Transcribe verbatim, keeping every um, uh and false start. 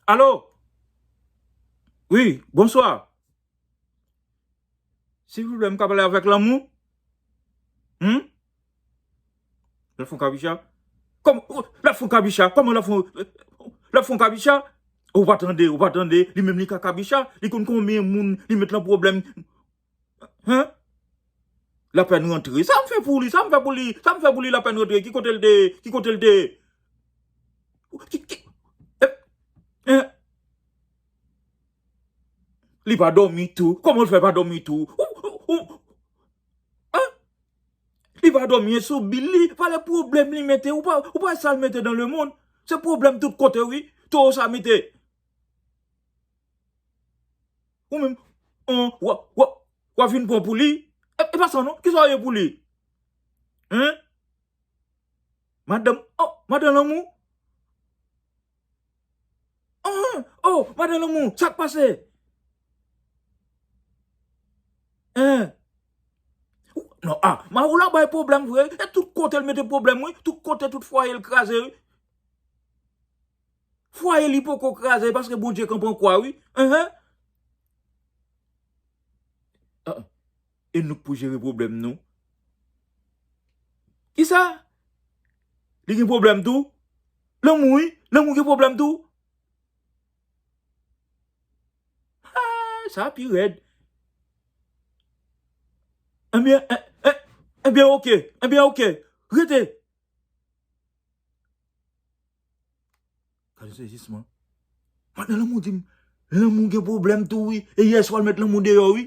Alo? Wi, bonswa. Silvouplè, m ka pale avèk Lanmou? Hmm? L ap fè yon kabicha? Kòman, l ap fè yon kabicha? Kòman l ap fè yon, l ap fè yon kabicha? Ou pa tande, ou pa tande, li menm li ka kabicha, li konn konbyen moun li met lan pwoblèm. Hein? Lapèn rantre. Sa m fè pou li, sa m fè pou li, sa m fè pou li lapèn rantre. Ki kote l te, ki kote l te? Ki, ki, eh, eh. Li pa dòmi tou. Kòman l fè pa dòmi tou? Ou, ou, ou, hein? Li pa dòmi sou bil li. Pale pwoblèm li mete. Ou pa, ou pa sa l mete dans le monde. Se pwoblèm tout kote, wi. Towo sa mete. Ou menm, on, w ap, w ap, w ap vin pran pou li. E, e pa sa non, kisa w ye pou li? Hein? Madanm, oh, madanm Lanmou? Oh, oh, madanm Lanmou, sa k pase? Hein? Ou, non, ah, Mawoula bay pwoblèm vre. E tout kote l mete pwoblèm, wi. Tout kote, tout fwaye l kraze, wi. Fwaye li poko kraze paske Bondye kanpe an kwa, wi. Enhen. Ah, ah. E nou k pou jere pwoblèm nou. Kisa? Li gen pwoblèm tou? Lanmou, wi. Lanmou gen pwoblèm tou? Ah, sa pi rèd. Ebyen, eh, eh, ebyen, oke. Ebyen, oke. Rete. Gade sezisman. Madan Lanmou di m, Lanmou gen pwoblèm tou, wi. E yè swa l met Lanmou deyò, wi.